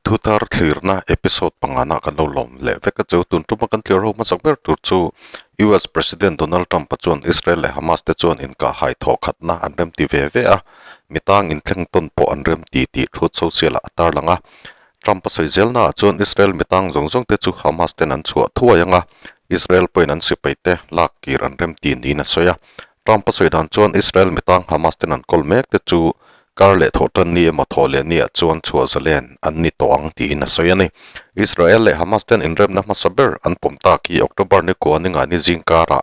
Thuthar thlirna episode pangana kan lo lawm leh vek a chu. Tun tuma kan thlir ho hmasak ber tur chu US President Donald Trump-a chuan Israel leh Hamas te chuan inkahhai thawh khatna an remti ve ve a, mitang inthleng tawn pawh an remti tih thu social-ah a tarlang a. Trump-a sawi zelnaah chuan Israel mitang zawng zawng te chu Hamas ten an chhuah thuai ang a, Israel pawhin an sipai te lak kir an remti niin a sawi a. Trump-a sawi dan chuan Israel mitang Hamas ten an kawl mek te chu kar leh thawh tan ni emaw thawh leh ni ah chuan chhuah zalen an ni tawh ang tiin a sawi a ni. Israel leh Hamas ten inremna hmasa ber an pawm tak hi October ni kua ni ngai ni zing karah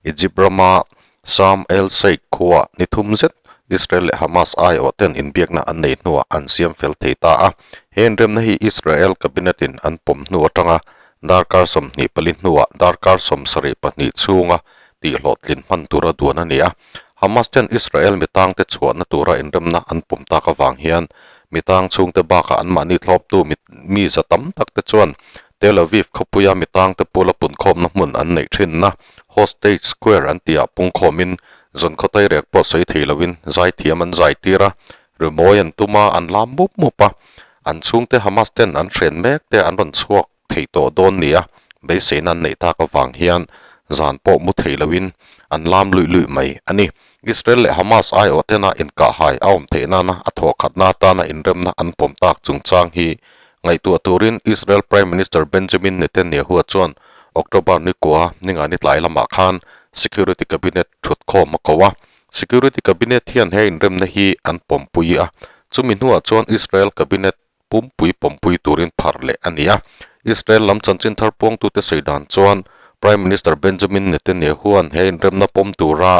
Egypt rama Sharm El Sheikh khuaa ni thum zet Israel leh Hamas aiawh ten inbiakna an nei hnuah an siam fel thei ta a. He inremna hi Israel cabinet in an pawm hnu atanga darkar 24 hnuah darkar 72 chhunga tihhlawhtlin hman tura duan a ni a. Hamas ten Israel mitangte chhuahna tura inremna an pawm tak avang hian mitang chhungte bakah anmahni thlawptu mi za tam tak te chuan Tel Aviv khawpuia mitangte pula punkhawmna hmun an neih thinna Hostage Square an tihah pungkhawmin zankhaw tairek pawh sawi thei loin zaithiam an zai tir a, rimawi an tum a, an lam mup mup a. An chhungte Hamas ten an hren mek te an rawn chhuak thei tawh dawn nia beiseina an neih tak avang hian zan pawh mu thei loin an lam luih luih mai a ni. Israel leh Hamas aiawh tena inkahhai a awm theih nana a thawhkhatna atana inremna an pawm tak chungchang hi ngaihtuah turin Israel Prime Minister Benjamin Netanyahu chuan October ni kua ningani tlai lamah khan Security Cabinet thutkhawm a ko a. Security Cabinet hian he inremna hi an pawmpui a, chumi hnuah chuan Israel Cabinet pumpui pawmpui turin phar leh a ni a. Israel lam chanchin thar puangtute sawi dan chuan Prime Minister Benjamin Netanyahu-a'n he inremna pawm tura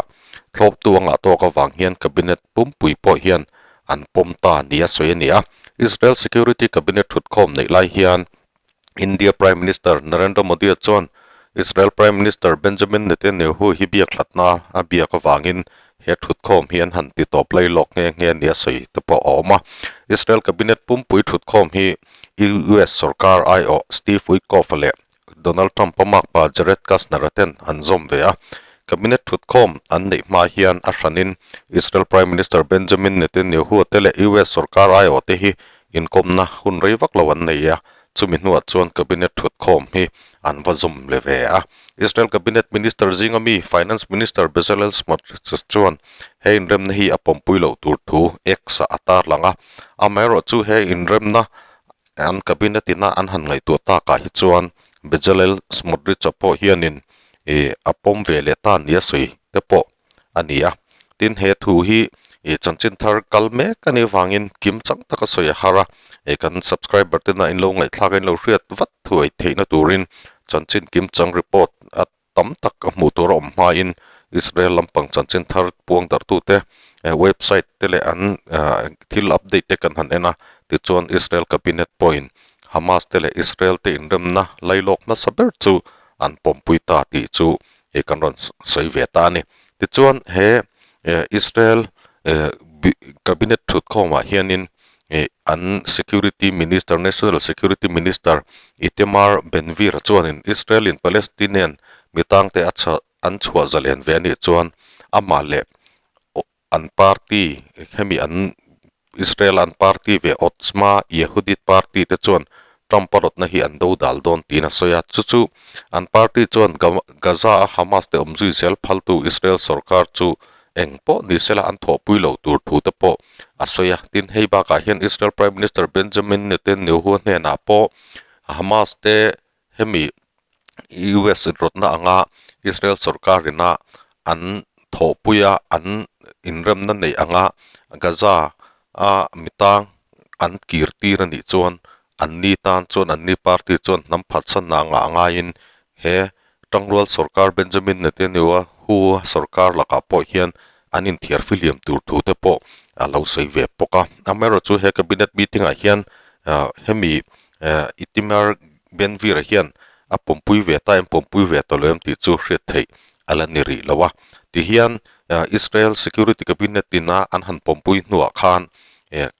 thlawptu a ngah tawk avang hian Cabinet pumpui pawh hian an pawm ta nia sawi a ni a. Israel Security Cabinet thutkhawm neih lai hian India Prime Minister Narendra Modi-a chuan Israel Prime Minister Benjamin Netanyahu hi biak hlatna a biak avangin he thutkhawm hi an han ti tawp lai lawk nghe nghe nia sawi te pawh a awm a. Israel Cabinet pumpui thutkhawm hi US sorkar aiawh Steve Witkoff-a leh Donald Trump-a makpa Jared Kushner-a ten an zawm ve a. Cabinet thutkhawm an neih hma hian a hranin Israel Prime Minister Benjamin Netanyahu-a te leh US sorkar aiawh te hi Inkawmna hun rei vak lo an nei a, chumi hnuah chuan Cabinet thutkhawm hi an va zum le ve a. Israel Cabinet Minister zinga mi Finance Minister Bezalel Smotrich chuan he inremna hi a pawmpui loh tur thu X-ah a tarlang a, amaherawhchu he inremna an Cabinet ina an han ngaihtuah takah hi chuan Bezalel Smotrich-a pawh hianin a pawm ve leh ta nia sawi te pawh a ni a. Tin, he thu hi ih chanchin thar kal mek a nih avangin kim chang taka sawi a har a, ih kan subscriber tena in lo ngaihthlak a in lo hriat vat thuai theihna turin chanchin kim chang report a tam tak a hmuh tur a awm hmain Israel lampang chanchin thar puang darhtute website te leh an thil update te kan han en a, tichuan Israel cabinet pawhin Hamas te leh Israel te inremna lailawk nasa ber chu an pawmpui ta tih chu ih kan rawn sawi ve ta a ni. Tichuan he Israel cabinet thutkhawmah hianin ih an security minister national security minister Itamar Ben-Gvir chuanin Israel in Palestinian mi tangte a chha an chhuah zalen ve a nih chuan amah leh an party hemi an Israel an party ve Otzma Yehudit party te chuan Trump a rawtna hi an do dal dawn tiin a sawi a, chu chu an party chuan Gaza a Hamas te awm zui zel phaltu Israel sorkar chu eng pawh ni sela an thawhpui lo tur thu te pawh a sawi a. Tin, hei bakah hian Israel Prime Minister Benjamin Netanyahu hnenah pawh Hamas te Hemi US rawtna anga Israel sorkarina an thawhpuia an inremna neih anga Gaza a mitang an kir tir a nih chuan anni tan chuan anni party chuan hnam phatsanna anga a ngaiin he tangrual sorkar Benjamin Netanyahu hu sorkar lakah pawh hian an inthiar fihliam tur thu te pawh a lo sawi ve bawk a. Amaherawhchu he cabinet meeting ah hian hemi Itamar Ben-Gvir hian a pawmpui ve ta em pawmpui ve ta lo em tih chu hriat theih a la ni rih lo a. Tihian Israel Security Cabinet ina an han pawmpui hnuah khan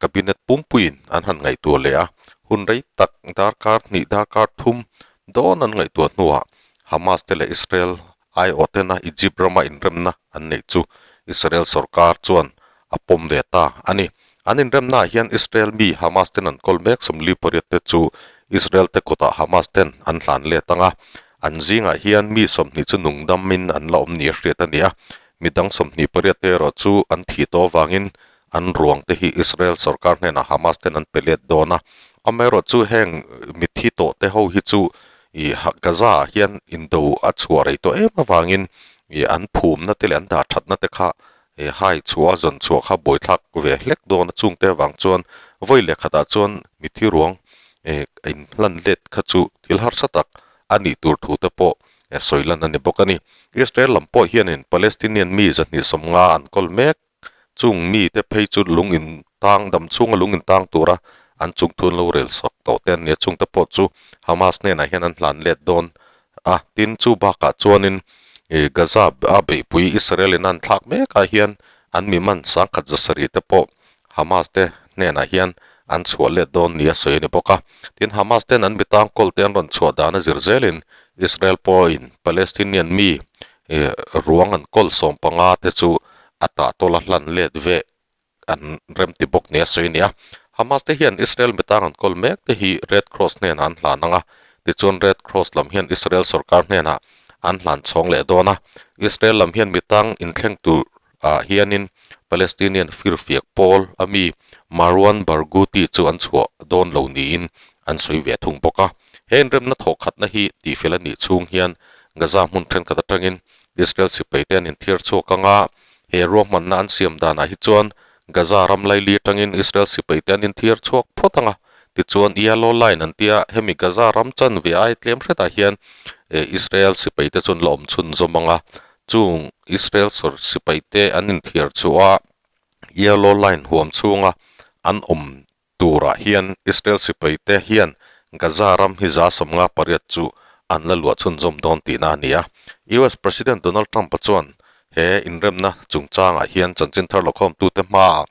Cabinet pumpuiin an han ngaihtuah leh a, hun rei tak darkar hnih darkar thum dawn an ngaihtuah hnuah Hamas te leh Israel aiawhtena Egypt rama inremna an neih chu Israel sorkar chuan a pawm ve ta a ni. An inremnaah hian Israel mi Hamas ten an kawl mek 48 te chu Israel te kutah Hamas ten an hlan let ang a, an zingah hian mi 20 chu nungdamin an la awm ni a hriat a ni a, midang 28 te erawh chu an thih tawh avangin an ruang te hi Israel sorkar hnenah Hamas ten an pe let dawn a, amaherawh chu heng mitthi tawh te ho hi chu ih Gaza ah hian indo a chhuah rei tawh em avangin ih an phumna te leh an dah thatna te kha he hai chhuah a zawn chhuah kha buaithlak ve hlek dawn a chungte avang chuan vawi leh khatah chuan mitthi ruang eh inhlan let kha chu thil harsa tak a nih tur thu te pawh sawi lan a ni bawk a ni. Israel lam pawh hianin Palestinian mi 250 an kawl mek chung mite phei chu lung in tang dam chhunga lung in tang tura an chungthun lo rel sak tawh te an ni a chungte pawh chu Hamas hnenah hian an hlan let dawn a, tin chu bakah chuanin ih Gaza a beihpui Israel in an thlak mekah hian an mi man sangkhat 700 te pawh Hamas te hnenah hian an chhuah let dawn nia sawi a ni bawk a, tin Hamas ten an mi tangkawl te an rawn chhuah dan a zir zelin Israel pawhin Palestinian mi ih ruang an kawl 15 te chu a tahtawla hlan let ve an remti bawk nia sawi a ni a. Hamas te hian Israel mitang an kawl mek te hi Red Cross hnenah an hlan ang a, tichuan Red Cross lam hian Israel sorkar hnenah an hlan chhawng leh dawn a. Israel lam hian mitang inthleng tur ah hianin Palestinian firfiak pawl a mi Marwan Barghouti chu an chhuah dawn lo niin an sawi ve thung bawk a. He inremna thawhkhatna hi tihfel a nih chhung hian Gaza hmun thenkhat atangin Israel sipai te an inthiar chhuak ang a, He ruahmanna an siam danah hi chuan Gaza ram laili atangin Israel sipaite an inthiar chhuak phawt ang a, tichuan Yellow Line an tia hemi Gaza ram chanve ai tlem hretah hian Israel sipaite chu an la awm chhunzawm ang a, chung Israel sipaite an inthiar chhuah a Yellow Line huam chhunga an awm Turah hian Israel sipaite hian Gaza ram hi 58 chu an la luah chhunzawm dawn tihna a ni a. US President Donald Trump-a chuan he inremna chungchangah hian chanchin thar lawkhawmtute hmaah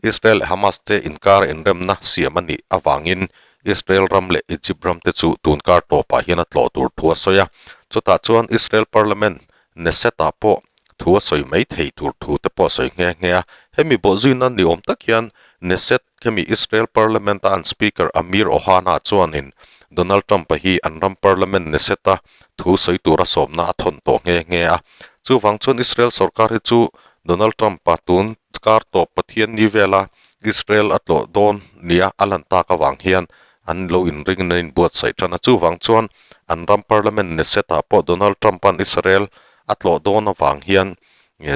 Israel leh Hamas te inkara inremna siam a nih avangin Israel ram leh Egypt ram te chu tun kar tawpah hian a tlawh tur thu a sawi a. Chutah chuan Israel Parliament Knesset-ah pawh thu a sawi mai thei tur thu te pawh a sawi nghe nghe a. Hemi bawhzuina ni awm tak hian Knesset Hemi Israel Parliament a an Speaker Amir Ohana chuanin Donald Trump-a hi an ram Parliament Knesset-a thu sawi tura sawmna a thawn tawh nghe nghe a. Chuvang chuan Israel sorkar hi chu Donald Trump-a tun kar tawp Pathian ni vela Israel a tlawh dawn nia a lan tak avang hian an lo inringin an inbuatsaih tan a. Chuvang chuan an ram Parliament Knesset-ah pawh Donald Trump-a'n Israel a tlawh dawn avang hian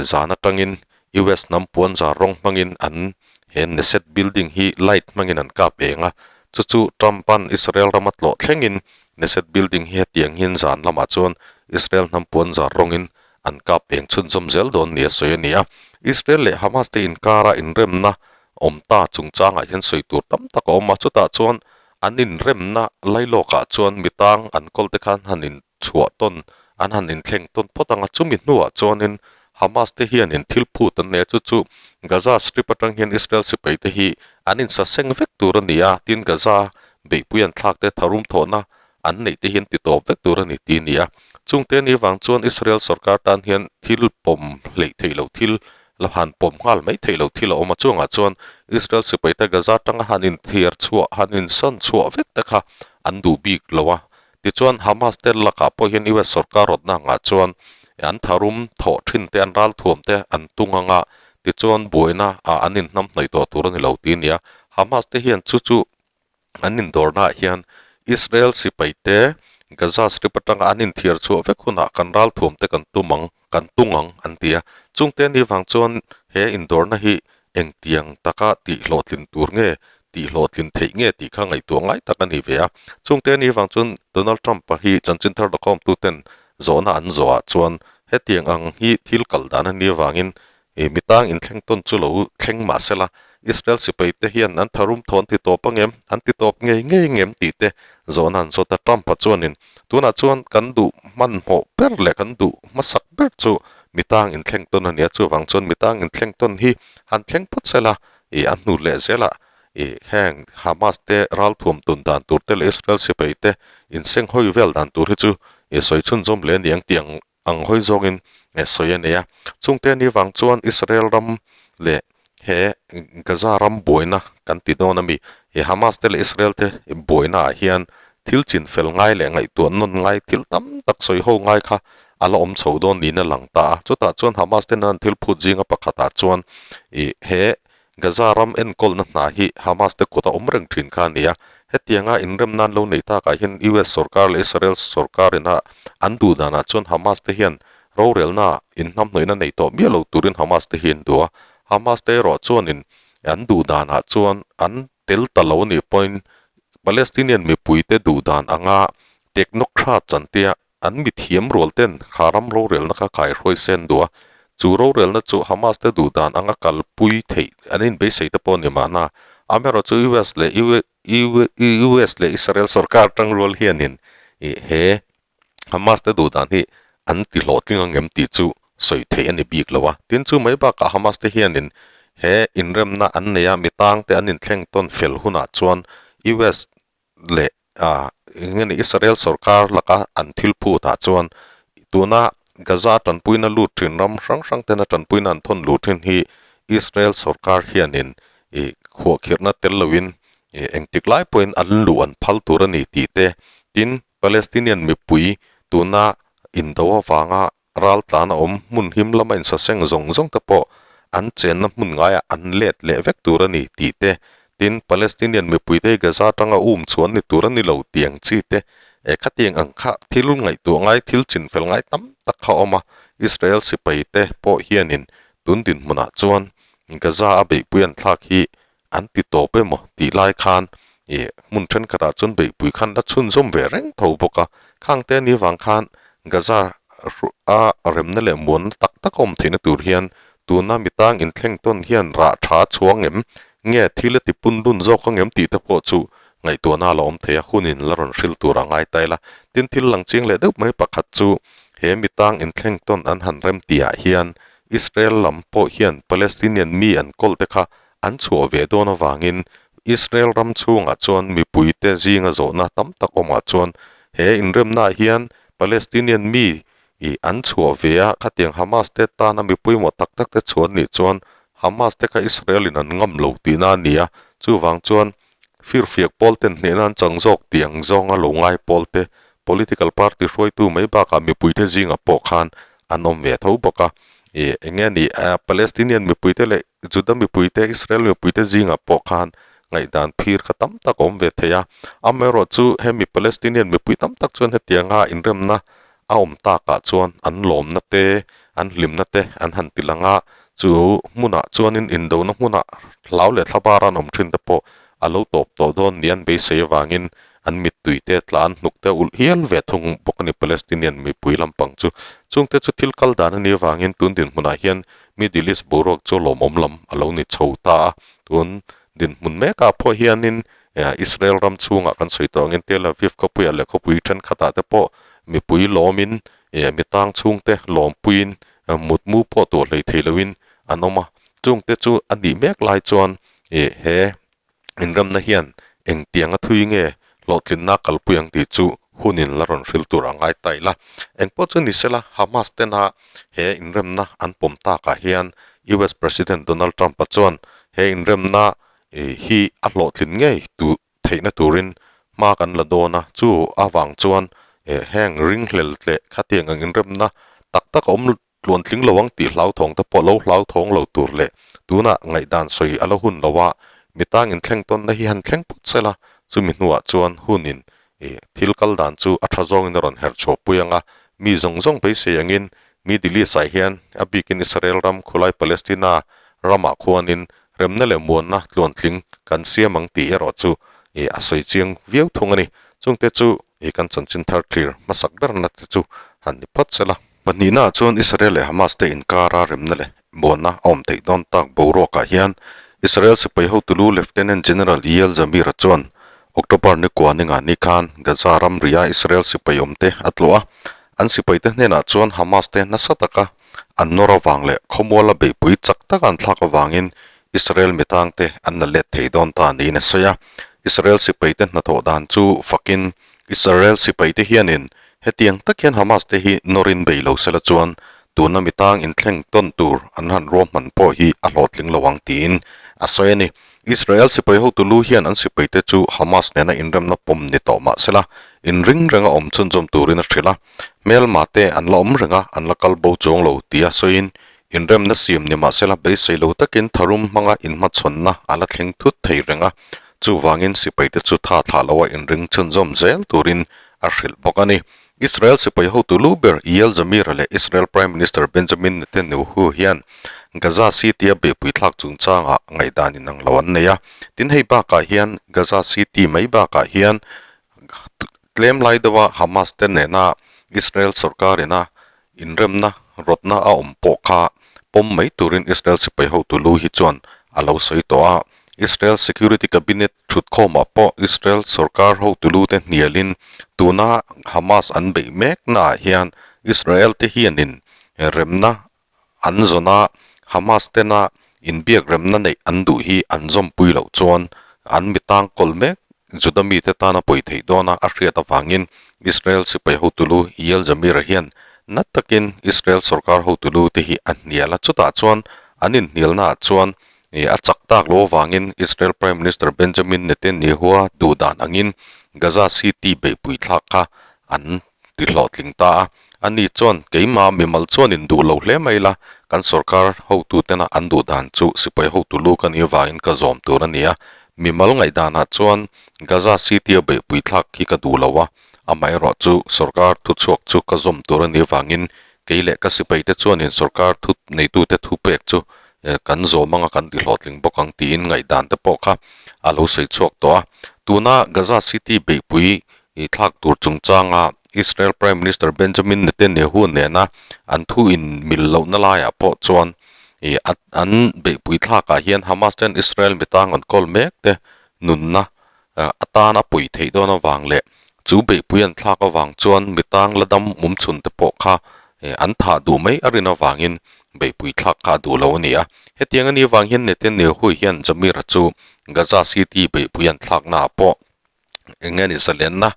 zan atangin US hnam puan zar rawng hmangin an he Knesset building hi light hmangin an kap eng a, chu chu Trump-a'n Israel rama tlawh thlengin Knesset building hi hetiang hian zan lamah chuan Israel hnam puan zar rawngin an kap eng chhunzawm zel dawn nia sawi a ni a. Israel leh Hamas te inkara inremna awm ta chungchangah hian sawi tur tam tak a awm a, chutah chuan an inremna lailawkah chuan mitang an kawl te khan han in chhuah tawn an han inthleng tawn phawt ang a, chumi hnuah chuanin Hamas te hianin thil phut an nei a, chu chu Gaza Strip atang hian Israel sipai te hi an insaseng vek tur a ni a, tin Gaza beihpui an thlak te tharum thawhna an neih te hian ti tawp vek tur a ni tih a ni a. Chungte ni vang chuan Israel sorkar tan hian thil pawm hleih theih loh thil la han pawm nghal mai theih loh thil a awm a, chungah chuan Israel sipai te Gaza atanga han inthiar chhuah han insawn chhuah vek te kha an duh bik lo a, Tichuan, Hamas te lakah pawh hian US sorkar rawtna angah chuan an tharum thawh thin te, an ralthuam te an tung ang a, tichuan buaina ah an inhnam hnaih tawh tur a ni lo tih a ni a. Hamas te hian chu chu an indawrnaah hian Israel sipai te Gaza Strip atanga an inthiar chhuah vek hunah kan ralthuam te kan tum ang, kan tung ang an ti a. Chungte ni vang chuan he indawrna hi Engtiang taka tihhlawhtlin tur nge, tihhlawhtlin theih nge tih kha ngaihtuah ngai tak a ni ve a. Chungte a nih avang chuan Donald Trump-a hi chanchin thar lawkhawmtuten zawhna an zawhah chuan hetiang ang hi thil kal dan a nih avangin mi tang inthleng tawn chu lo thleng mah sela, Israel sipaite hian an tharum thaw an ti tawp ang em, an ti tawp ngei ngei ang em tih te zawhna an zawt a. Trump-a chuanin tunah chuan kan duh hmanhmawh ber leh kan duh hmasak ber chu Mi tang inthleng tawn a nia, chuvang chuan mi tang inthleng tawn hi han thleng phawt sela, ih a hnu leh zelah ih heng Hamas te ralthuam tun dan tur te leh Israel sipai te inseng hawi vel dan tur hi chu ih sawi chhunzawm leh a ni ang tih ang ang hawi zawngin sawi a nei a. Chungte ni vang chuan Israel ram leh. He Gaza ram buaina kan ti dawn a mi? He Hamas te leh Israel te buaina ah hian thil chin fel ngai leh ngaihtuah nawn ngai thil tam tak sawi ho ngai kha a la awm chho dawn niin a lang ta a. Chutah chuan Hamas ten an thil phut zinga pakhatah chuan ih he Gaza ram enkawlna hna hi Hamas te kut a awm reng thin kha a ni a. Hetianga inrem nan lo neih takah hian US sorkar leh Israel sorkar ina an duh danah chuan Hamas te hian rorelna inhnamhnawihna nei tawh miah lo turin Hamas te hi an duh a. Hamas te erawh chuanin an duh danah chuan an tel ta lo anih pawhin Palestinian mipuite duh dan anga technocrat chantia An mithiam rual ten kha ram rorelna kha kaihruai se an duh a, chu rorelna chu Hamas te duh dan anga kalpui theih an inbeisei te pawh a ni mahna. Amaherawhchu US leh US leh Israel sorkar tang rual hianin he Hamas te duh dan hi an ti hlawhtling ang em tih chu sawi theih a ni bik lo a. Tin chu mai bakah Hamas te hianin he inremna an nei a, mitang te an inthleng tawn fel hunah chuan US leh ah eng nge ni Israel sorkar laka an thil phut ah chuan tuna Gaza tanpuina lut thin ram hrang hrang tena tanpuina an thawn luh thin hi Israel sorkar hianin ih khuahkhirhna tel loin ih engtik lai pawhin an luh an phal tur a ni tih te tin Palestinian mipui tuna indo avanga Ral tlan a awm, hmun him lama insaseng zawng zawng te pawh an chenna hmun ngaiah an let leh vek tur a ni tih te, tin Palestinian mipuite hi Gaza atanga um chhuan ni tur a ni lo tih ang chi te, eh khatiang ang kha thil ngaihtuah ngai, thil chinfel ngai tam tak kha a awm a, Israel sipai te pawh hianin tun dinhmunah chuan Gaza a beihpui an thlak hi An ti tawp emaw tih lai khan ih hmun thenkhatah chuan beihpui khan la chhunzawm ve reng tho bawk a, khang te ni vang khan Gaza a remna leh muanna tak tak a awm theihna tur hian tuna mi tang inthleng tawn hian rah tha a chhuang em nge thil a ti pun dun zawk ang em tih te pawh chu ngaihtuahna a la awm thei a, hunin la rawn hril tur a ngai ta ila. Tin thil lang chiang leh deuh mai pakhat chu he mi tang inthleng tawn an han rem tihah hian Israel lam pawh hian Palestinian mi an kawl te kha An chhuah ve dawn avangin Israel ram chhungah chuan mipuite zinga zawhna tam tak awmah chuan he inremnaah hian Palestinian mi ih an chhuah ve a, khatiang Hamas te tana mi pawimawh tak tak te chhuah an nih chuan Hamas te kha Israel in an ngam lo tihna a ni a, chuvang chuan firfiak pawl ten hnehna an chang zawk tih ang zawnga lo ngai pawl te political party hruaitu mai bakah mipuite zingah pawh khan an awm ve tho bawk a, ih eng nge ni Palestinian mipuite leh Juda mipuite, Israel mipuite zingah pawh khan ngaihdan phir kha tam tak a awm ve thei a. Amaherawhchu hemi Palestinian mipui tam tak chuan hetianga inremna a awm takah chuan an lawmna te, an hlimna te an han ti lang a, chu hmunah chuanin indona hmunah hlau leh thlabara an awm thin te pawh a lo tawp tawh dawn nia an beisei avangin an mittui te tla an hnuk te ulh hial ve thung bawk a ni Palestinian mipui lampang chu. Chungte chu thil kal dan a nih avangin tun dinhmunah hian Middle East boruak chu lawmawm lam a lo ni chho ta a, tun dinhmun mekah pawh hianin Israel ram chhungah kan sawi tawh angin Tel Aviv khawpuiah leh khawpui thenkhatah te pawh mipui lawmin mi tang chhungte lawmpuiin mutmu pawh tuah hlei thei loin an awm a, chungte chu a nih mek lai chuan he Inramna hian engtianga thui nge hlawhtlinna kalpui ang tih chu hunin la rawn hril tur a ngai ta ila. Engpawh chu ni sela, Hamas tena he inremna an pawm takah hian US President Donald Trump-a chuan he inremna hi a hlawhtlin ngei tu theihna turin hma kan la dawn a, chu avang chuan heng ringhlel tleh khatiang ang inremna tak tak a awm Tluan tling lo ang tih hlauthawng te pawh lo hlauthawng lo tur leh tunah ngaihdan sawi a la hun lo a, mi tang inthleng tawnna hi han thleng phawt sela, chumi hnuah chuan hunin ih thil kal dan chu a tha zawngin a rawn herh chhuah pui ang a, mi zawng zawng beisei angin Middle East ah hian a bikin Israel ram khulai Palestina ramah khuanin remna leh muanna tluantling kan siam ang tih erawh chu ih a sawi chiang viau thung a ni. Chungte chu ih kan chanchin thar thlir hmasak berna te chu han ni phawt sela. Pahnihnaah chuan Israel leh Hamas te inkara remna leh buanna a awm theih dawn tak boruakah hian Israel sipai hotulu Lieutenant General Eyal Zamir-a chuan October ni kua ni ngah ni khan Gaza ramria Israel sipai awmte a tlawh a, an sipaite hnenah chuan Hamas te nasa taka an nawr avang leh khawmuala beihpui chak taka an thlak avangin Israel mitangte an la let thei dawn ta niin a sawi a. Israel sipaite hnathawh dan chu fakin Israel sipaite hianin hetiang tak hian Hamas te hi nawrin bei lo sela chuan Tuna mi tang inthleng tawn tur an han ruahman pawh hi a hlawhtling lo ang tiin a sawi a ni. Israel sipai hotu lu hian an sipaite chu Hamas nena inremna pawm ni tawh mah sela, inring renga awm chhunzawm turin a hrilh a. Hmelma te an la awm reng a, an la kal bo chuang lo tia sawiin inremna siam ni mah sela beisei lo takin tharum hmanga inhmachhawnna a la thleng thut thei reng a, chuvangin sipaite chu tha thlah loa inring chhunzawm zel turin a hrilh bawk a ni. Israel sipai hotu lu ber Eyal Zamir-a leh Israel Prime Minister Benjamin Netanyahu hian Gaza City-a beihpui thlak chungchangah ngaihdan inang lo an nei a. Tin, hei bakah hian Gaza City mai bakah hian tlem lai deuha Hamas te nena Israel sorkarina inremna rawtna a awm pawh kha pawm mai turin Israel sipai hotu lu hi chuan a lo sawi tawh a. Israel Security Cabinet Thutkhawmah pawh Israel sorkar hotu lute hnialin tuna Hamas an beih meknaah hian Israel te hianin remna an zawn a, Hamas tena inbiak remna neih an duh hi an zawmpui loh chuan an mi tangkawl mek Juda mite tana pawi theih dawna a hriat avangin Israel sipai hotu lu Eyal Zamir-a hian na takin Israel sorkar hotu lute hi a hnial a, chutah chuan an inhnialnaah chuan Ih a chak tak lo avangin Israel Prime Minister Benjamin Netanyahu-a duh dan angin Gaza City beihpui thlak kha an ti hlawhtling ta a. Ani chuan, Keimah mimal chuan in duh lo hle mai la, kan sorkar hotutena an duh dan chu sipai hotu lu ka nih avangin ka zawm tur a ni a. Mimal ngaihdanah chuan Gaza City-a beihpui thlak hi ka duh lo a, amaherawhchu sorkar thuchhuak chu ka zawm tur a nih avangin Kei leh ka sipaite chuanin sorkar thu neitute thu pek chu kan zawm anga kan ti hlawhtling bawk ang tiin ngaihdan te pawh kha a lo sawi chhuak tawh a. Tuna Gaza City beihpui thlak tur chungchanga Israel Prime Minister Benjamin Netanyahu nena an thu in mil lohna laiah pawh chuan an beihpui thlakah hian Hamas ten Israel mitang an kawl mek te nunna Atan a puih theih dawn avang leh chu beihpui an thlak avang chuan mi tang la dam awm chhun te pawh kha an thah duh mai a rin avangin beihpui thlak kha a duh lo a ni a. Hetiang a nih avang hian Netanyahu hian Zamir-a chu Gaza City beihpui an thlaknaah pawh eng nge ni zalenna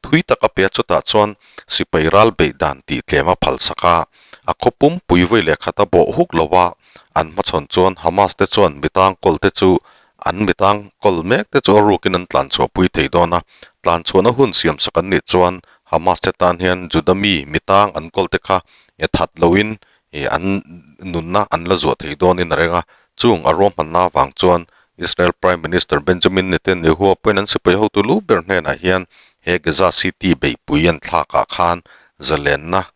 thui tak a pe a, chutah chuan sipai ral beih dan tih tlem a phalsak a, a khaw pumpui vawi leh khat a bawh huk lo a, an hmachhawn chuan Hamas te chuan mi tang kawl te chu An mitang kawl mek te chu a rukin an tlan chhuahpui thei dawn a, tlan chhuahna hun siam sak an nih chuan Hamas te tan hian Juda mi mitang an kawl te kha e that loin ih an nunna an la zuah thei dawnin a reng a. Chung a ruahmanna avang chuan Israel Prime Minister Benjamin Netanyahu pawhin an sipai hotu lu ber hnenah hian he Gaza City beihpui an thlakah khan zalenna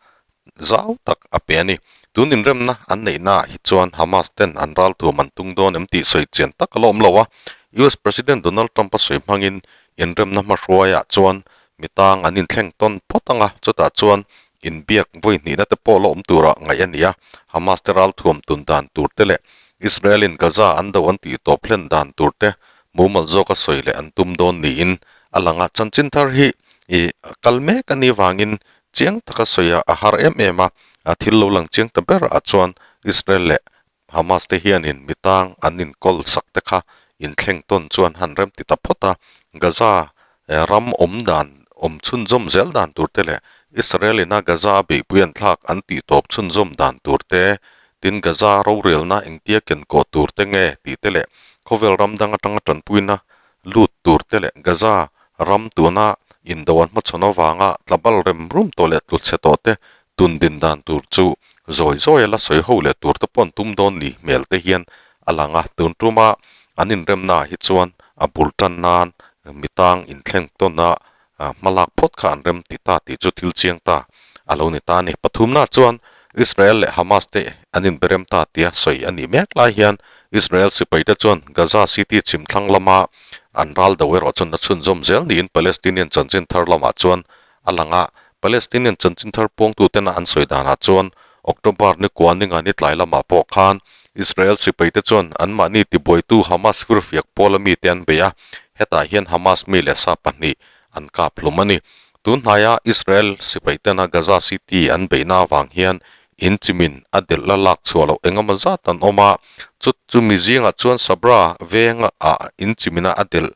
zau tak a pe a ni. Tun inremna an neihnaah hi chuan Hamas ten an ralthuam an tung dawn em tih sawi chian tak a la awm lo a. US President Donald Trump a sawi hmangin inremna hmahruaiah chuan mi tang an inthleng tawn phawt ang a, chutah chuan inbiak vawi hnihna te pawh la awm tura ngaih a ni a. Hamas te ralthuam tun dan tur te leh Israel in Gaza an do an tih tawp hlen dan tur te mumal zawka sawi leh an tum dawn niin a lang a. Chanchin thar hi ih kal mek a nih vangin Chiang taka sawi a a har em em a, a thil lo lang chiang ta ber ah chuan Israel leh Hamas te hianin mi tang an inkawl sak te kha inthleng tawn chuan han rem ti ta phawt a, Gaza ram awm dan awm chhunzawm zel dan tur te leh Israel ina Gaza a beihpui an thlak an tih tawp chhunzawm dan tur te, tin Gaza rorelna engtia kenkawh tur te nge tih te leh khawvel ram dang atanga tanpuina lut tur te leh Gaza ram tuna indo an hmachhawn avanga tlabal rem rum tawh leh tlu chhe tawh te tun din dan tur chu zawi zawi a la sawi ho leh tur te pawh an tum dawn ni hmel te hian a lang a. Tun tuma an inremna ah hi chuan a bul tan nan mi tang inthleng tawn a hmalak phawt kha an rem ti ta tih chu thil chiang ta a lo ni ta a ni. Pathumna chuan Israel leh Hamas te an inberem ta tia sawi a nih mek lai hian Israel sipaite chuan Gaza City chhimthlang lama an ral do erawh chuan a chhunzawm zel niin Palestinian chanchin thar lamah chuan a lang a. Palestinian chanchin thar puangtutena an sawi danah chuan October ni kua ninga ni tlai lamah pawh khan Israel sipaite chuan anmahni tibuaitu Hamas firfiak pawla mite an bei a, hetah hian Hamas mi leh sa pahnih an kap hlum a ni. Tun hnaia Israel sipaitena Gaza City an beihna avang hian in chimin a delh la lak chhuah loh engemaw zat an awm a, chu chumi zingah chuan Sabra venga ah in chimina a delh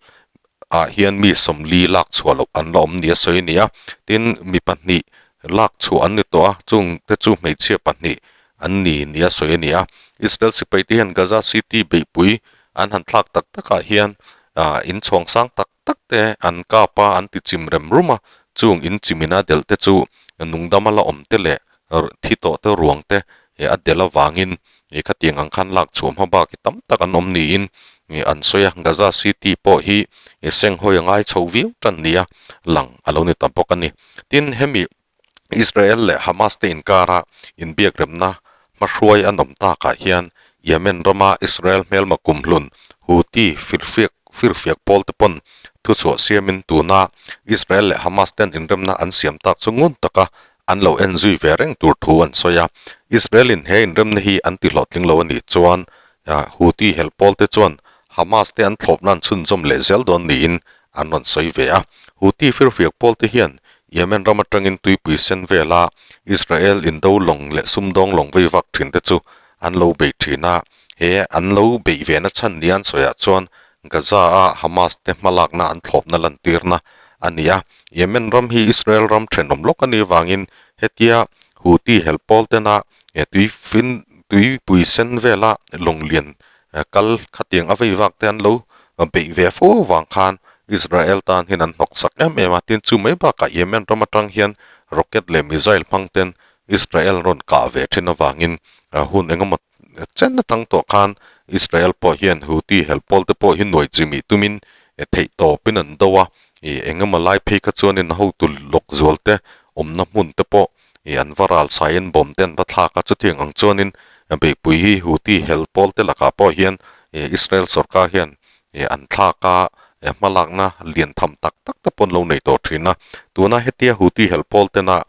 ah hian mi sawmli lak chhuah loh an la awm nia sawi a ni a, tin mi pahnih. lak chhuah an ni tawh a, chung te chu hmeichhia pahnih an ni nia sawi a ni a. Israel sipai te hian Gaza City beihpui an han thlak tak takah hian ah inchhawng sang tak tak te an kap a, an ti chim rem rum a, chung in chimina delh te chu nungdama la awm te leh thi tawh te ruang te a delh avangin ih khatiang ang khan lak chhuah hma bak hi tam tak an awm niin ih an sawi a, Gaza City pawh hi ih senghawi a ngai chho viau tan nia lang a lo ni ta bawk a ni. Tin, hemi Israel leh Hamas te inkara inbiak remna hmahruai an awm takah hian Yemen rama Israel hmelma kumhlun Houthi firfiak firfiak pawl te pawn thuchhuah siamin tuna Israel leh Hamas ten inremna an siam tak chu ngun taka an lo en zui ve reng tur thu an sawi a. Israel in he inremna hi an ti hlawhtling lo a nih chuan Houthi hel pawl te chuan Hamas te an thlawpna an chhunzawm leh zel dawn niin an rawn sawi ve a. Houthi firfiak pawl te hian Yemen ram atangin tuipui sen vela Israel indo lawng leh sumdawng lawng vei vak thin te chu an lo bei thin a. He an lo beih ve na chhan nia an sawiah chuan Gaza-a Hamas te hmalakna an thlawpna lantirna a ni a. Yemen ram hi Israel ram thenawm lawk a nih vangin hetia Houthi hel pawl tena tui fin tuipui sen vela lawng lian kal khatiang a vei vak te an lo beih ve fo avang khan Israel tan hian an hnawksak em em a. Tin, chu mai bakah Yemen ram atang hian rocket leh missile hmang ten Israel rawn kah ve thin avangin hun engemaw chen atang tawh khan Israel pawh hian Houthi hel pawl te pawh hi nuai chimih tumin theih tawpin an do a, ih engemaw lai phei kha chuanin hotu lawk zual te awmna hmun te pawh ih an va ral saiin bomb te an va thlak a, chutiang ang chuanin beihpui hi Houthi hel pawl te lakah pawh hian ih Israel sorkar hian ih an thlak a, hmalakna lian tham tak tak te pawh an lo nei tawh thin a, tuna hetia Houthi hel pawl tena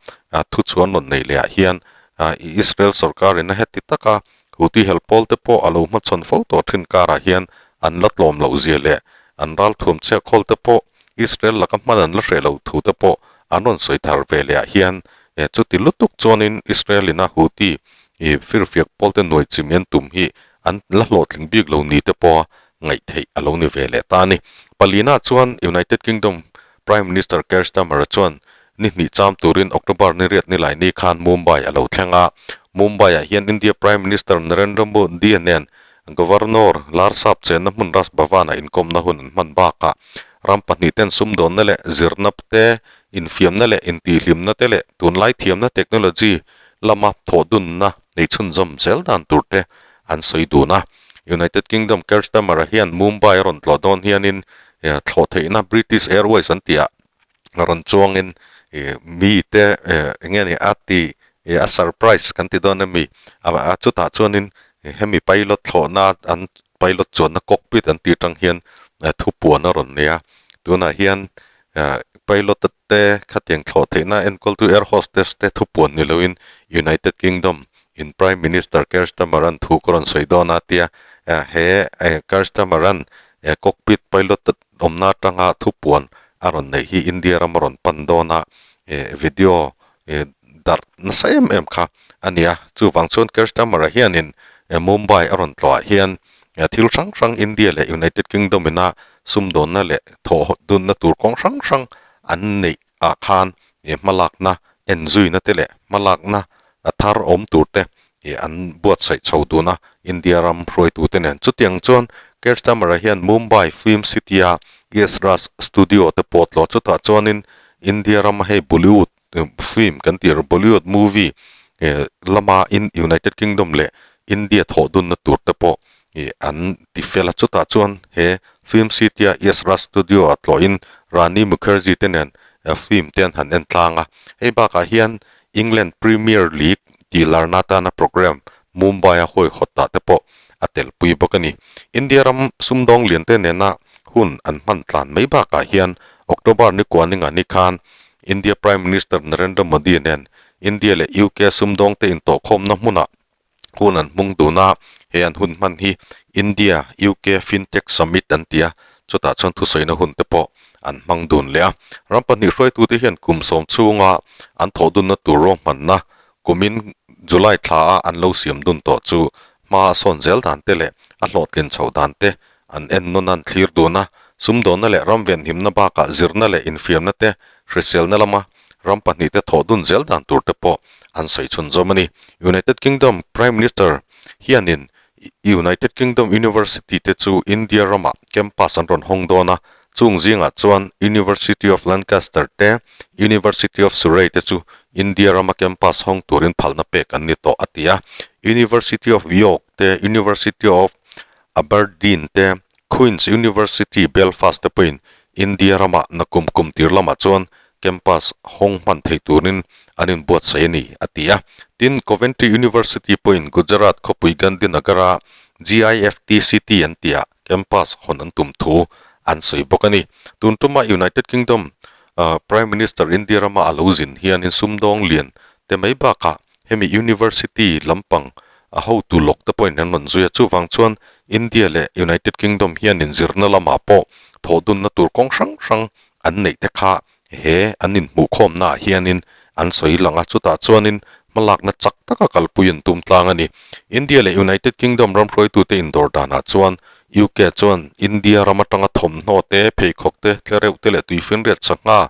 thuchhuan rawn nei leh ah hian Israel sorkarin a heti taka Houthi hel pawl te pawh a lo hmachhawn fo tawh thin karah hian an la tlawm loh zia leh an ralthuam chhiak khawl te pawh Israel laka hman an la hreh loh thu te pawh an rawn sawi thar ve leh ah hian chuti lutuk chuanin Israel ina Houthi firfiak pawl te nuai chim en tum hi an la hlawhtling bik lo ni te pawha ngaih theih a lo ni ve leh ta a ni. Palina chuan United Kingdom Prime Minister Keir Starmer chuan ni hnih cham turin October ni riat nilai ni khan Mumbai a lo thleng a. Mumbai-ah hian India Prime Minister Narendra Modi nen Governor Larsap chenna hmun Raj Bhavan-ah inkawmna hun an hman bakah ram pahnih ten sumdawnna leh zirna te, infiamna leh intihhlimna te leh tunlai thiamna technology lama thawhdunna nei chhunzawm zel dan tur te an sawi dun a. United Kingdom Keir Starmer-a hian Mumbai a rawn tlawh dawn hianin thlawh theihna British Airways an tihah rawn chuangin ih mite eh eng nge ni a ti ih a surprise kan ti dawn a mi a chutah chuanin hemi pilot thlawhna an pilot chuanna cockpit an tih atang hian thupuan a rawn nei a tunah hian ah pilot te khatiang thlawh theihna enkawltu air hostess te thupuan ni loin United Kingdom in Prime Minister Keir Starmer an thu ka rawn sawi dawn a tia he Keir Starmer an cockpit pilot awmna atanga thupuan a rawn neih hi India ram a rawn pan dawn a, eh video eh darh nasa em em kha a ni a, chuvang chuan Keir Starmer-a hianin eh Mumbai a rawn tlawhah hian eh thil hrang hrang India leh United Kingdom ina sumdawnna leh thawh dunna tur kawng hrang hrang an neih ah khan eh hmalakna enzuina te leh hmalakna a thar awm tur te ih an buatsaih chho dun a, India ram hruaitute nen. Chutiang chuan Keir Starmer-a hian Mumbai Film City-a Yash Raj Studio te pawh tlawh chutah chuanin India rama hei Bollywood film kan tih Bollywood movie eh lama United Kingdom leh India thawh dunna tur te pawh ih an ti fel a, chutah chuan he Film City-a Yash Raj Studio-ah tlawhin Rani Mukherjee te nen film te an han en tlang a, hei bakah hian England Premier League tih larna atana programme Mumbai-a hawihhawt ah te pawh a telpui bawk a ni. India ram sumdawng lian te nena hun an hman tlan mai bakah hian October ni kua ninga ni khan India Prime Minister Narendra Modi nen India leh UK sumdawng te intawhkhawmna hmunah hun an hmung dun a, he an hun hman hi India UK Fintech Summit an ti a, chutah chuan thusawina hun te pawh an hmang dun leh a. Ram pahnih hruaitute hian kum sawm chhunga an thawh dunna tur ruahmanna kumin July thla a an lo siam dun tawh chu hma a sawn zel dan te leh a hlawhtlin chhoh dan te an en nawn a an thlir dun a, sumdawnna leh ram venhimna bakah zirna leh infiamna te hriselna lama. Ram pahnihte thawh dun zel dan tur te pawh an sawi chhunzawm a ni. United Kingdom Prime Minister hianin United Kingdom University te chu India ramah campus an rawn hawng dawn a, chung zingah chuan University of Lancaster te, University of Surrey te chu India rama campus hawng turin phalna pek an ni tawh a ti a. University of York te, University of Aberdeen te, Queen's University Belfast te pawhin India ramah nakum kum tir lamah chuan campus hawng hman thei turin an inbuatsaih a ni, a ti a. Tin, Coventry University pawhin Gujarat khawpui Gandhinagar-a GIFT City an tihah campus hawn an tum thu an sawi bawk a ni. Tun tuma United Kingdom Prime Minister India rama a lo zin hianin sumdawng lian te mai bakah hemi University lampang a hotu lawk te pawhin an rawn zui a, chuvang chuan India leh United Kingdom hianin zirna lamah pawh thawhdunna tur kawng hrang hrang an neih te kha he an inhmuhkhawmna ah hianin an sawi lang a, chutah chuanin hmalakna chak taka kalpui an tum tlang a ni. India leh United Kingdom ram hruaitute indawr danah chuan UK chuan India ram atanga thawmhnaw te, pheikhawk te, tlereuh te leh tuifinriat sangha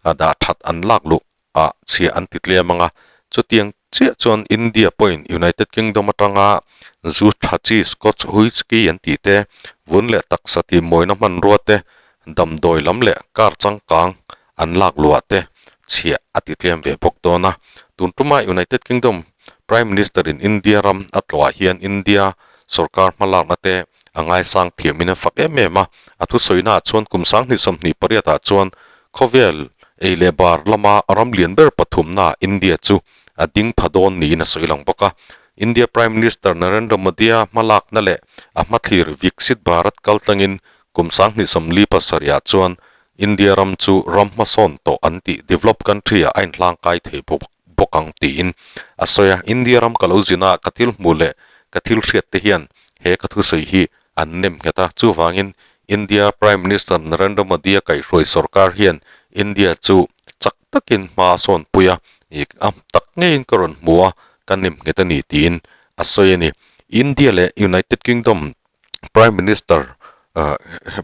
dah that an lak luh ah chhiah an ti tlem ang a, chutiang chiah chuan India pawhin United Kingdom atanga zu tha chi Scotch Whisky an tih te, vun leh taksa tih mawina hmanrua te, damdawi lam leh car changkang an lak luah te chhiah a ti tlem ve bawk dawn a. Tun tuma United Kingdom Prime Minister in India ram a tlawhah hian India sorkar hmalakna te a ngaisang thiamin a fak em em a, a thusawina ah chuan kum 2028 ah chuan Khawvel ei leh bar lama ram lian ber pathumnaah India chu a ding pha dawn niin a sawi lang bawk a. India Prime Minister Narendra Modi-a hmalakna leh a hmathlir Viksit Bharat kaltlangin kum 2047 ah chuan India ram chu ram hmasawn tawh an tih developed country-ah a inhlangkai thei bawk ang tiin a sawi a. India ram ka lo zin a, ka thil hmuh leh ka thil hriat te hian he ka thusawi hi an nem nghet a, chuvangin India Prime Minister Narendra Modi-a kaihhruai sorkar hian India chu chak takin hma a sawnpui a, ih a tak ngeiin ka rawn hmu a, ka nem nghet a ni tiin a sawi a ni. India leh United Kingdom Prime Minister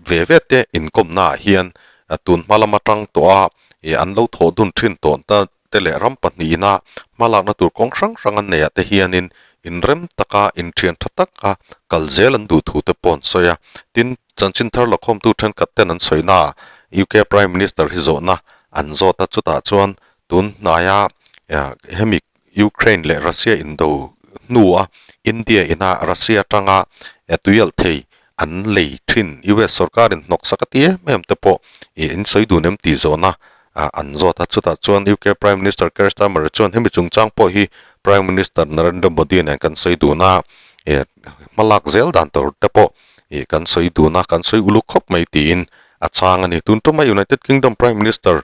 ve ve te inkawmna ah hian tun hma lama tang tawh a, ih an lo thawh dun thin tawh ta te leh ram pahnihin a hmalakna tur kawng hrang hrang an neih ah te hianin inrem taka inthian tha taka kal zel an duh thu te pawh an sawi a. Tin, chanchin thar lakhawmtu thenkhat ten an sawi naah UK Prime Minister hi zawhna an zawt a, chutah chuan tun hnaia hemi Ukraine leh Russia indo hnua India ina Russia atanga tuialh thei an lei thin. US sorkarin hnawksak a ti em em te pawh ih in sawi dun em tih zawhna an zawt a. Chutah chuan UK Prime Minister Keir Starmer chuan hemi chungchang pawh hi Prime Minister Narendra Modi nen kan sawi dun a, ih hmalak zel dan tur te pawh ih kan sawi dun a, kan sawi uluk khawp mai tiin a chang a ni. Tun tuma United Kingdom Prime Minister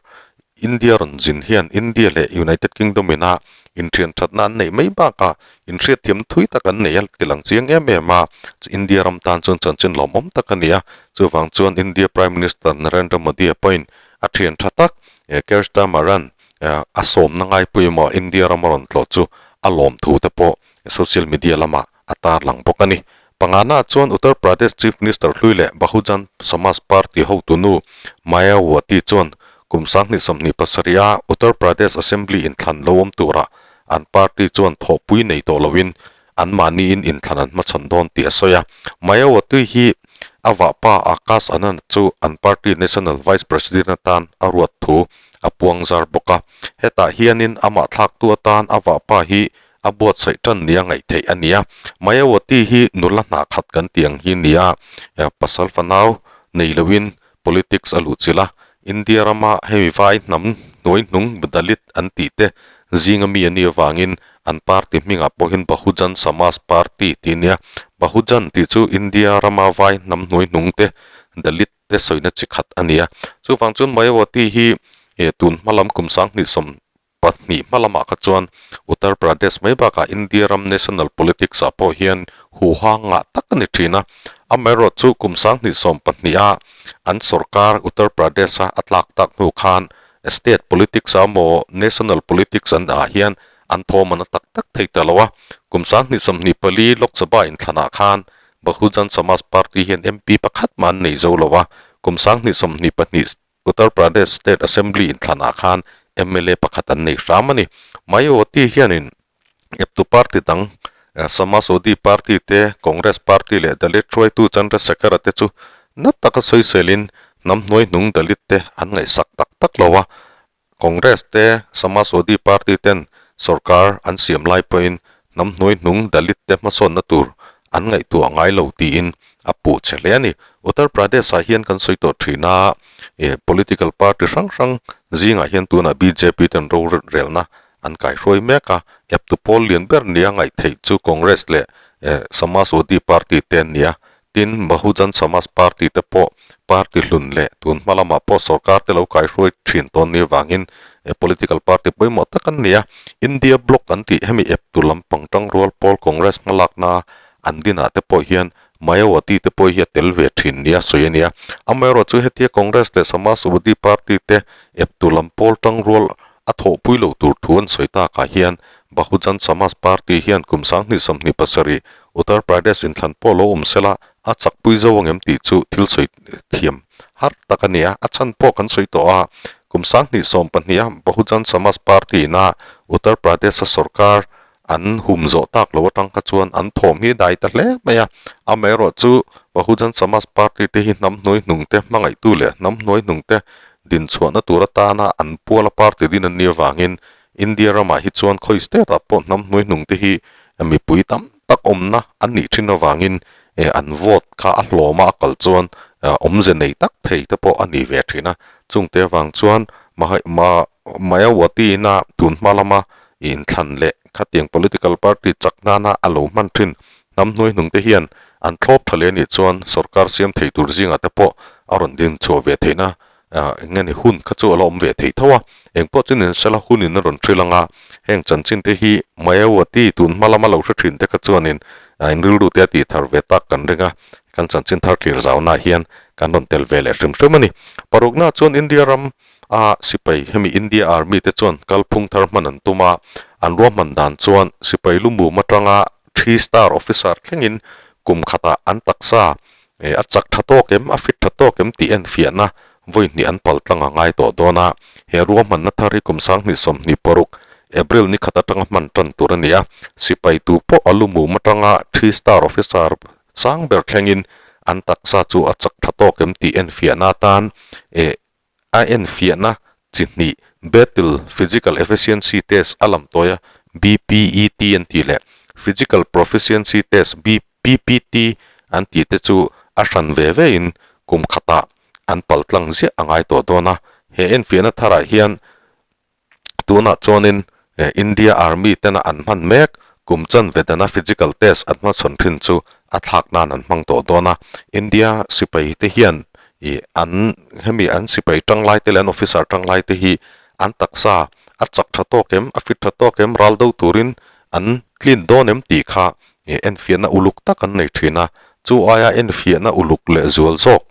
India rawn zin hian India leh United Kingdom ina inthian thatna an neih mai bakah inhriatthiamna thui tak an nei a ti lang chiang em em a, India ram tan chuan chanchin lawmawm tak a ni a, chuvang chuan India Prime Minister Narendra Modi-a pawhin a thian tha tak Keir Starmer-a'n a sawmna ngaipawimawh India ram a rawn tlawh chu a lawm thu te pawh social media lamah a tarlang bawk a ni. Pangana chuan Uttar Pradesh Chief Minister hlui leh Bahujan Samaj Party hotunu Mayawati chuan kum 2027 a Uttar Pradesh Assembly inthlan lo awm turah an party chuan thawhpui nei tawh loin anmahniin inthlan an hmachhawn dawn tih a sawi a. Mayawati hi a vahpa Akash Anand chu an party National Vice President atan a ruat thu a puang zar bawk a. Hetah hianin amah thlaktu atan a vahpa hi a buatsaih tan nia ngaih theih a ni a. Mayawati hi nula hnah khat kan tih ang hi ni a, pasal fanau nei loin politics a luhchilh a. India rama hemi vai hnam hnuai hnung Dalit an tih te zinga mi a nih avangin an party hmingah pawhin Bahujan Samaj Party tih a ni a. Bahujan tih chu India rama vai hnam hnuai hnung te Dalit te sawina chi khat a ni a. Chuvang chuan Mayawati hi tun hma lam kum 2020 hma lamah kha chuan Uttar Pradesh mai bakah India ram national politics ah pawh hian huha ngah tak a ni thin a. Amaherawh chu kum 2020 a an sorkar Uttar Pradesh a a tlak tak hnu khan state politics ah emaw national politics an ah hian an thawm an a tak tak thei ta lo a. Kum 2024 Lok Sabha inthlanah khan Bahujan Samaj Party hian MP pakhat mah an nei zo lo a. Kum 2022 Uttar Pradesh State Assembly inthlanah khan mla pakhat an nei hram a ni. Mayawati hianin eptu party dang Samajwadi Party te, Congress Party leh Dalit hruaitu Chandrasekhar-a te chu na taka sawiselin hnam hnuaihnung Dalit te an ngaihsak tak tak lo a, Congress te Samajwadi Party ten sorkar an siam lai pawhin hnam hnuaihnung Dalit te hmasawnna tur an ngaihtuah ngai lo tiin a puh che hle a ni. Uttar Pradesh-ah hian kan sawi tawh thin a, political party hrang hrang zingah hian tunah bjp ten rorelna an kaihruai mek a, eptu pawl lian ber nia ngaih theih chu Congress leh Samajwadi Party te an ni a, tin Bahujan Samaj Party te pawh party hlun leh tun hma lamah pawh sorkar te lo kaihruai thin tawn ni avangin political party pawimawh tak an ni a, India Bloc an tih hemi eptu lampang tangrual pawl Congress hmalakna an dinah te pawh hian Mayawati te pawh hi a tel ve thin nia sawi a ni a, amaherawhchu hetia Congress leh Samajwadi Party te eptu lam pawl tangrual A thawhpui loh tur thu an sawi takah hian Bahujan Samaj Party hian kum 2027 Uttar Pradesh inthlan pawh lo awm sela a chakpui zo angem tih chu thil sawi thiam har tak a ni a, a chhan pawh kan sawi tawh a. Kum 2012 a Bahujan Samaj Party ina Uttar Pradesh-a sorkar an hum zawh tak lo atang kha chuan an thawm hi dai ta hle mai a. Amaherawhchu Bahujan Samaj Party te hi hnam hnuaihnung te hmangaihtu leh hnam hnuaihnung te dinchhuahna tur atana an puala party din an nih avangin India ramah hi chuan khawi state ah pawh hnam hnuaihnung te hi mipui tam tak awmna an nih thin avangin an vote kha a hlawma a kal chuan awmze nei tak thei te pawh a ni ve thin a. Chungte avang chuan Mayawati ina tun hma lama inthlan leh khatiang political party chak nana a lo hman thin hnam hnuaihnung te hian an thlawp tha leh anih chuan sorkar siam thei tur zingah te pawh a rawn din chhuah ve theihna eng nge ni hun kha chu a la awm ve thei tho a, engpawh chu nin sela hunin a rawn hril ang a, heng chanchin te hi Mayawati tun hma lama lo hre thin te kha chuanin in rilru te a tih thar ve tak kan ring a, kan chanchin thar thlir zaunaah hian kan rawn tel ve leh hrim hrim a ni. Paruknaah chuan India ram a sipai hemi India Army te chuan kalphung thar hman an tum a, an ruahman dan chuan sipai lumum atanga three star officer thlengin kum khatah an taksa a chak tha tawk em, a fit tha tawk em tih enfiahna vawi hnih an pal tlang a ngai tawh dawn a, he ruahmanna thar hi kum 2026 April ni khat atanga hman tan tur a ni a, sipai tu pawh a lumum atanga three star officer sang ber thlengin an taksa chu a chak tha tawk em tih enfiahna atan A enfiahna chi hnih Battle Physical Efficiency Test a lam tawi a, BPET an tih leh Physical Proficiency Test, BPPT, an tih te chu a hran ve ve in kum khatah an pal tlang ziah a ngai tawh dawn a. He enfiahna tharah hian Tunah chuanin India Army tena an hman mek kum chanve dana physical test an hmachhawn thin chu a thlak nan an hmang tawh dawn a. India sipai te hian ih an hemi an sipai tanglai te leh an officer tanglai te hi an taksa a chak tha tawk em, a fit tha tawk em, ral do turin an tlin dawn em tih kha ih enfiahna uluk tak an nei thin a. Chu aia enfiahna uluk leh zual zawk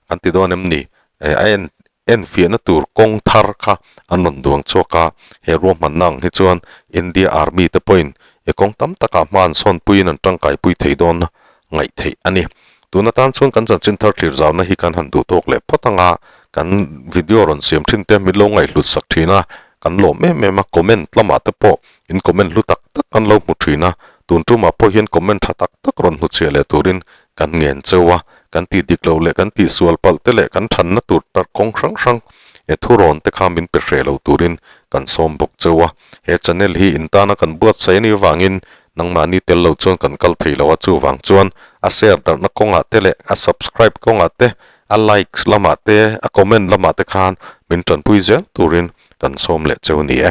kan ti dawn em ni? A en Enfiahna tur kawng thar kha an rawn duang chhuak a, he ruahmanna ang hi chuan India Army te pawhin e kawng tam takah hma an sawnpuiin an tangkaipui thei dawn ngaih theih a ni. Tun atan chuan kan chanchin thar thlir zauna hi kan han duh tawk leh phawt ang a, kan video rawn siam thin te min lo ngaihhlut sak thin a, kan lawm em em a, comment lamah te pawh in comment hlu tak tak kan lo hmu thin a, tun tumah pawh hian comment tha tak tak rawn hmuchhiah leh turin Kan ngen cheu a, kan tih dik lo leh kan tih sual palh te leh kan thanna tur tar kawng hrang hrang he thurawn te kha min pe hreh lo turin kan sawm bawk cheu a. He channel hi in tana kan buatsaih anih vangin nangmahni tel lo chuan kan kal thei lo a, chuvang chuan a share darhna kawngah te leh a subscribe kawngah te, a likes lamah te, a comment lamah te khan min tanpui zel turin kan sawm leh cheu ni e.